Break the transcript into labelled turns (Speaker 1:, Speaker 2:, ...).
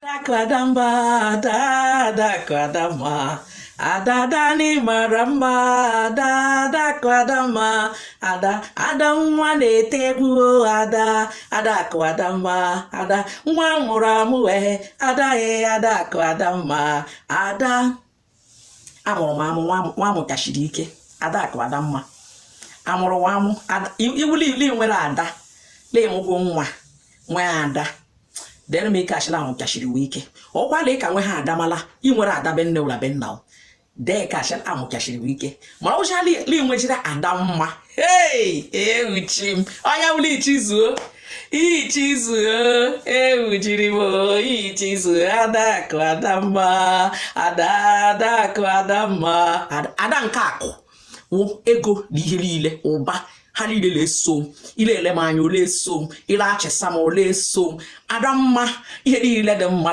Speaker 1: Adakụ adamba, ada, adakụ adamma, ada, ada mara mma, ada, adakụ adamma, ada, ada nwa na-ete egwu, ada, adakụ adamma, ada nwa mụrụ amụ wee ada e, adakụ adamma, ada amụrụ m amụ, nwa amụkachiri ike, adakụ adamma amụrụ nwa amụ iwuli nwere ada lemụgwọ nwa nwee ada dere m ike achịla amụkachiri wee ike ọkwala ka nwe ha adamala ị nwere ada be nne ụla be nna dee ka achịla amụkachiri wee ike mana ọcha li nwechiri ada mma. Hei, ewuchi m ọnya wuli ichizuo ichizuo ewuchiri m ichizuo adakụ adamma, ada, adakụ adamma, ada nke akụ wụ ego na ihe niile ụba ha niile na-eso m, ile ele m anya ole eso m, ile achịsa m ole eso m, ada mma, ihe niile dị mma.